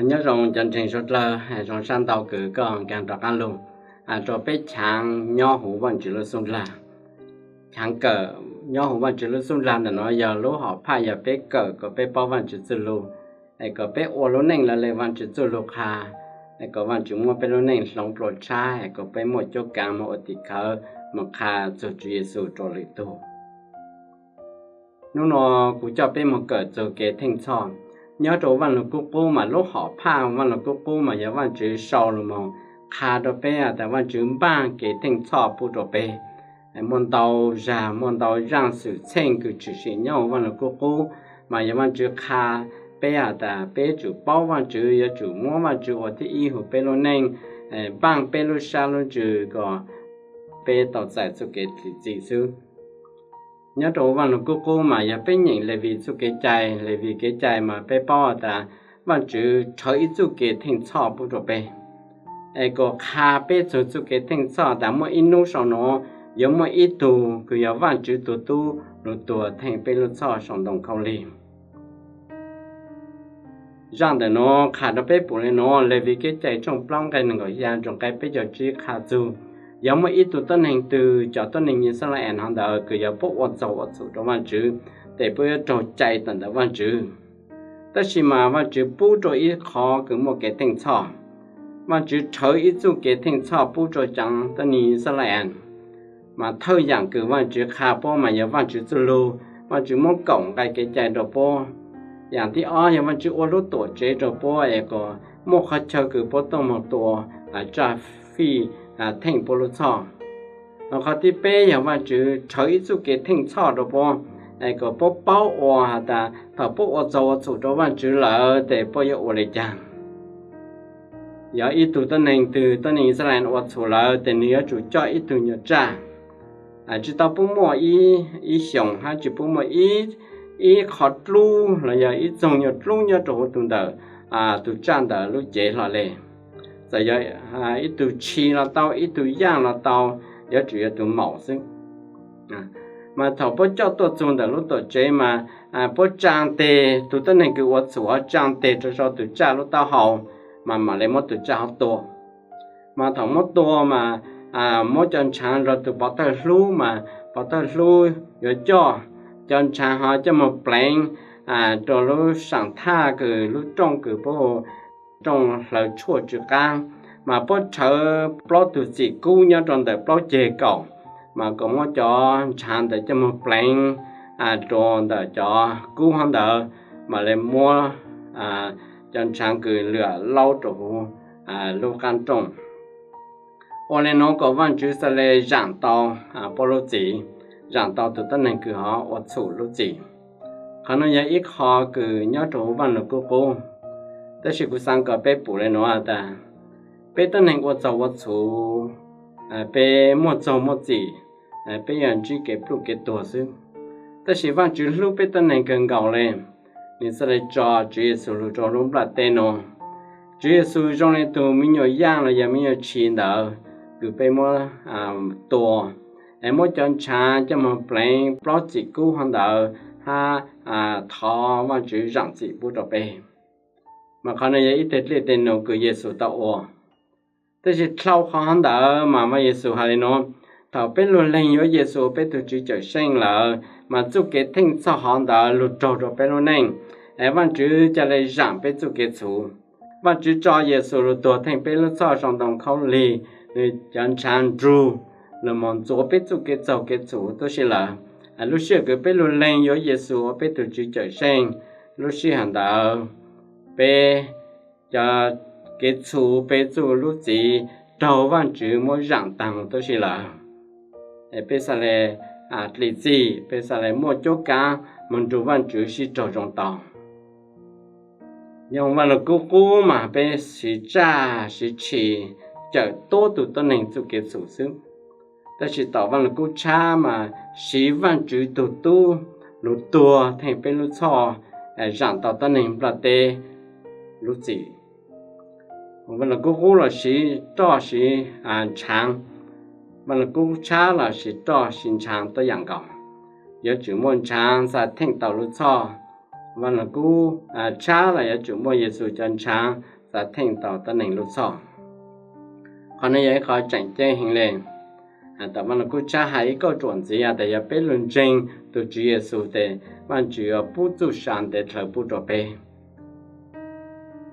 Nyob zoo cov ntseeg suav dlawg, zoo sab ntau kws koj nkaag rov qaab lug rua peb chaav nyob huv Vaajtswv lub xub ndlag. Chaav kawm nyob huv Vaajtswv lub xub ndlag ntawm nuav yog lub hom phaj yog peb kawm kom peb paub Vaajtswv txuj lug, es kom peb ua lub neej lawv le Vaajtswv txuj lug qha, es kom Vaajtswv muab peb lub neej hloov dlua tshab, es kom peb muaj cuab kaav moog ua tim khawv moog qha txug Tswv Yexus rua lwm tug. Nub nua kuv coj peb moog kawm txug kev theej txhoj. Nyob rua Vaaj Lug Kub Qub mas lub hom phaj Vaaj Lug Kub Qub mas yog Vaajtswv sau lug moog qha rua peb has tas Vaajtswv npaaj kev theej txhoj pub rua peb. Muaj ntau zag, muaj ntau zaaj xwm txheej kws tshwm sim nyob huv Vaaj Lug Kub Qub, mas yog Vaajtswv qha peb has tas peb yuav tsum paub Vaajtswv, yuav tsum muab Vaajtswv ua thib ib huv peb lub neej, npaaj peb lub sab lub ntsws kom peb tau txais txuj kev txim xwb. Nyob rua Vaaj Lug Kub Qub mas yog peb nyeem Levis txuj kev cai, Levis kev cai mas peb paub has tas Vaajtswv rhawv ib txuj kev theej txhoj pub rua peb, es kom qha peb txug txuj kev theej txhoj tas muaj ib nub sau nuav yuav muaj ib tug kws yog Vaajtswv tug tub lug tuag theej peb lub txhoj sau ntoo khaub lig. Zaaj ntawm nuav qha rua peb pum le nuav, Levis kev cai tshooj plaub nqai nees nkaum xya txug nqai peb caug tsib qha txug, yog muaj ib tug tuab neeg twg, cov tuab neeg Yixalayees hov ntawd kws yog puab ua txaug ua txhum rua Vaajtswv, tes puab yuav raug cai tawm ntawm Vaajtswv. Tab sis mas Vaajtswv pub rua ib qhov kws muaj kev theej txhoj. Vaajtswv rhawv ib txuj kev theej txhoj pub rua cov tuab neeg Yixalayees, mas thawj yaam kws Vaajtswv qha puab mas yog Vaajtswv txuj lug, Vaajtswv muab kaum nqai kev cai rua puab. Yaam thib ob yog Vaajtswv ua lub tuam tsev rua puab es kom muaj qhov chaw kws puab tuaj moog tua tsaj fij theej puab lub txhoj. Qhov thib peb yog Vaajtswv rhawv ib txuj kev theej txhoj rua puab, es kom puab paub ua has tas thaum puab ua txaug ua txhum rua Vaajtswv lawm tes puab yuav ua le caag. Yog ib tug tuab neeg twg, tuab neeg Yixalayees ua txhum lawm tes nwg yuav tsum coj ib tug nyuas tsaj. Tsi tau puab muaj ib xyoos hab tsi puab muaj ib qho dlub los yog ib txoog nyuas dlub nyob rua huv tug ntawm tug tsaj ntawm lub cev hlo le. Txawm yog ib tug tshis los tau, ib tug yaaj los tau, yuav tsum yog tug maum xwb. Mas thaum puab coj tuaj txug ntawm lub tuam tsev mas puab tsaa teg, tug tuab neeg kws ua txhum ho tsaa teg rua sau tug tsaj lub taub hau, mas mam le muab tug tsaj ho tua. Mas thaum muab tua mas muab cov ntshaav nrug tug pov thawj hlub, mas pov thawj hlub yuav coj cov ntshaav ho coj moog pleev rua lub saam thaj kws lub rooj kws puab hu rooj hlawv tshuaj tsw qaab, mas puab rhawv plaub tug txim kub nyob rua ntawm plaub ceg kaum, mas kom muab cov ntshaav ntawd coj moog pleev rua ntawm cov kub hov ntawd, mam le muab cov ntshaav kws lwam laub rua huv lub qaab rooj. Ua le nuav kom Vaajtswv xaav le zaam tau puab lub txim, zaam tau tug tuab neeg kws ho ua txhum lub txim. Qhov nuav yog ib qho kws nyob rua huv Vaaj Lug Kub Qub. Tab sis kuv xaav kom peb pum le nuav tas, peb tuab neeg ua txaug ua txhum, peb muaj txaug muaj txim, peb yuav ntsib kev pluj kev tuag xwb. Tab sis Vaajtswv hlub peb tuab neeg kawg nkaus le, nwg xaav le tso Tswv Yexus lug rua lub nplaj teb nuav. Tswv Yexus zoo le tug me nyuam yaaj los yog me nyuam tshis ntawd kws peb muab tua, es muab cov ntshaav coj moog pleev plaub txim kub hov ntawd hab thov Vaajtswv zaam txim pub rua peb. Mas qhov nuav yog ib teg dlej teg num kws Yexus tau ua. Tab sis dlhau qhov hov ntawd mas Vaaj Yexus has le nuav, thaum peb lug leeg yuav Yexus ua peb tug Tswv Cawmseej lawm, mas txuj kev theej txhoj hov ntawd lug raug rua peb lub neej, es Vaajtswv ca le zaam peb txuj kev txhum. Vaajtswv tso Yexus lug tuag theej peb lub txhoj sau ntoo khaub lig, nwg cov ntshaav nrug lug moog ntxuav peb txuj kev txaug kev txhum tuab si lawm. Lub sij hawm kws peb lug leeg yuav Yexus ua peb tug Tswv Cawmseej, lub sij hawm ntawd peb cov kev txhum, peb txuj lub txim raug Vaajtswv muab zaam taag tuab si lawm. Es peb xaav le dlim txim, peb xaav le muaj cuab kaav moog nrug Vaajtswv sib raug zoo tau. Yog Vaaj Lug Kub Qub mas peb siv tsaj siv tshis cawm tuab tug tuab neeg txuj kev txhum xwb. Tab sis tom Vaaj Lug Kub Tshab mas siv Vaajtswv tug tub lug tuag theej peb lub txhoj, zaam tau tuab neeg nplaj teb lub txim. Vaaj Lug Kub Qub los siv roj siv ntshaav Vaj Lug Kub tshab los sis roj sis ntshaav tuab yaam nkaus, yuav tsum muaj ntshaav xa theej tau lub txhoj. Vaj Lug Kub tshab los yuav tsum muaj Yexus cov ntshaav xa theej tau tuab neeg lub txhoj. Qhov no yog ib qhov tseem ceeb heev le. Tawm Vaj Lug Kub tshab has ib kauj ruam ntxiv tas yog peb lug ntseeg tug Tswv Yexus tes Vaajtswv yuav pub txuj sa ntev dlhawv pub rua peb.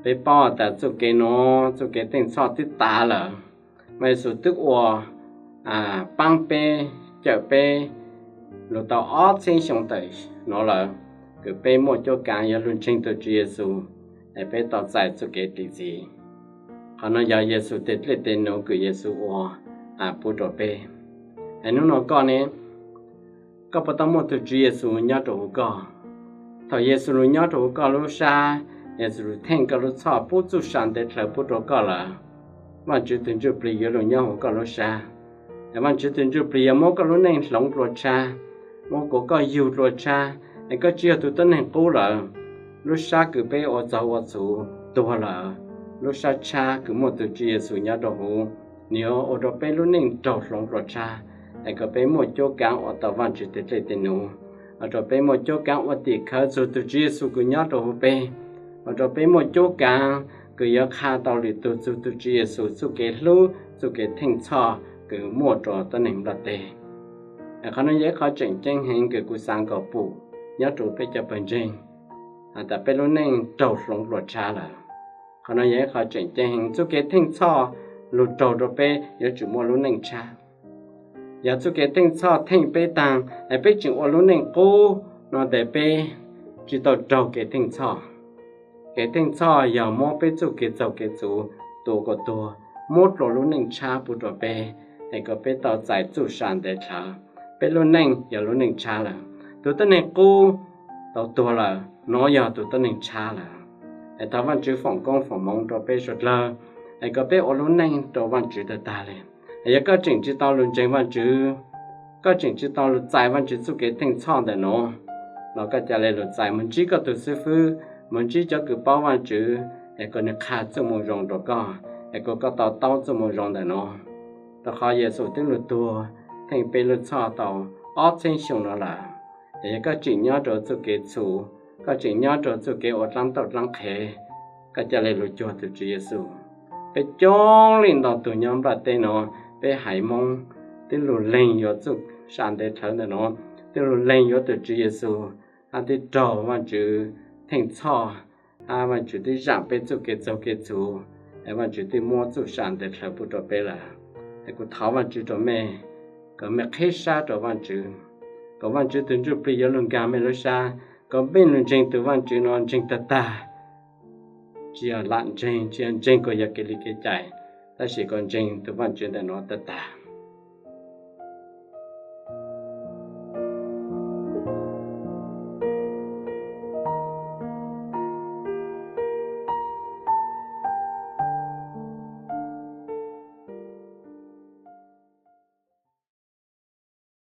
Peb paub tas txuj kev nuav, txuj kev theej txhoj twb tav lawm. Vaajtswv Yexus twb ua paab peb, cawm peb lug tau ob txheeb xyoo tawm nuav lawm, kws peb muaj cuab kaav yuav lug ntseeg tug Tswv Yexus es peb tau txais txuj kev dim txwv. Qhov no yog Yexus teg dlej teg nuv kws Yexus ua pub rua peb. Es nub nua koj ne, koj puas tau muaj tug Tswv Yexus nyob rua huv koj? Thaum Yexus lug nyob rua huv koj lub sab, Yexus lug theej koj lub txhoj pub txuj sa ntev dlhawv pub rua koj lawm, Vaajtswv tug Ntsuj Plig yuav lug nyob huv koj lub sab. Es Vaajtswv tug Ntsuj Plig yuav muab koj lub neej hloov dlua tshab, muab kuas koj yug dlua tshab, es koj tsi yog tug tuab neeg qub lawm. Lub sab kws peb ua txaug ua txhuv tuag lawm, lub sab tshab kws muaj tug Tswv Yexus nyob rua huv, nwg yuav ua rua peb lub neej raug hloov dlua tshab, es kom peb muaj cuab kaav ua tau Vaajtswv teg dlej teg nuv, ua rua peb muaj cuab kaav ua tim khawv txug tug Tswv Yexus kws nyob rua huv peb, ua rua peb muaj cuab kaav kws yuav qha tau lwm tug txug tug Tswv Yexus txuj kev hlub, txuj kev theej txhoj kws muaj rua tuab neeg nplaj teb. Qhov no yog ib qhov tseem ceeb heev kws kuv xaav kom pum nyob rua peb cov pawg ntseeg, has tas peb lub neej raug hloov dlua tshab lawm. Qhov no yog ib qhov tseem ceeb heev, txuj kev theej txhoj lug raug rua peb yuav tsum muaj lub neej tshab. Yog txuj kev theej txhoj theej peb taag es peb tseem ua lub neej qub no tes peb tsi tau raug kev theej txhoj. Kev theej txhoj yog muab peb txuj kev txaug kev txhuv tua kom tuag, muab dlua lub neej tshab pub rua peb, es kom peb tau txais txuj sa ntev dlhawv. Peb lub neej yog lub neej tshab lawm. Tug tuab neeg qub tau tuag lawm, nuav yog tug tuab neeg tshab lawm. Es thov Vaajtswv foom koob foom moov rua peb suav dlawg, es kom peb ua lub neej rua Vaajtswv tag tag le. Es yog koj tseem tsi tau lug ntseeg Vaajtswv, koj tseem tsi tau lug txais Vaajtswv txuj kev theej txhoj ntawm nuav, los koj ca le lug txais, moog ntsib koj tug xib fwb, moog ntsib cov kws paub Vaajtswv, es kom nwg qha txuj moo zoo rua koj, es kom koj to taub txuj moo zoo ntawm nuav. Rua qhov Yexus twb lug tuag theej peb lub txhoj tau ob txheeb xyoo nuav lawm. Es yog koj tseem nyob rua txuj kev txhuv, koj tseem nyob rua txuj kev ua dlaab tauj dlaab qhev, koj ca le lug cuag tug Tswv Yexus. Peb coob leej ntau tug nyob nplaj teb nuav, peb haiv Moob twb lug leeg yuav txuj sa ntev dlhawv ntawm nuav, twb lug leeg yuav tug Tswv Yexus, hab twb raug Vaajtswv theej txhoj, hab Vaajtswv twb zaam peb txuj kev txaug kev txhuv, es Vaajtswv twb muab txuj sa ntev dlhawv pub rua peb lawm. Es kuv thov Vaajtswv rua mej, kom mej qheb sab rua Vaajtswv, kom Vaajtswv tug Ntsuj Plig yuav lug nkaag mej lub sab, kom mej lug ntseeg tug Vaajtswv nuav ntseeg tag tag. Tsi yog lam ntseeg, tsi yog ntseeg kuas yog kev li kev cai, tab sis kom ntseeg tug Vaajtswv ntawm nuav tag tag.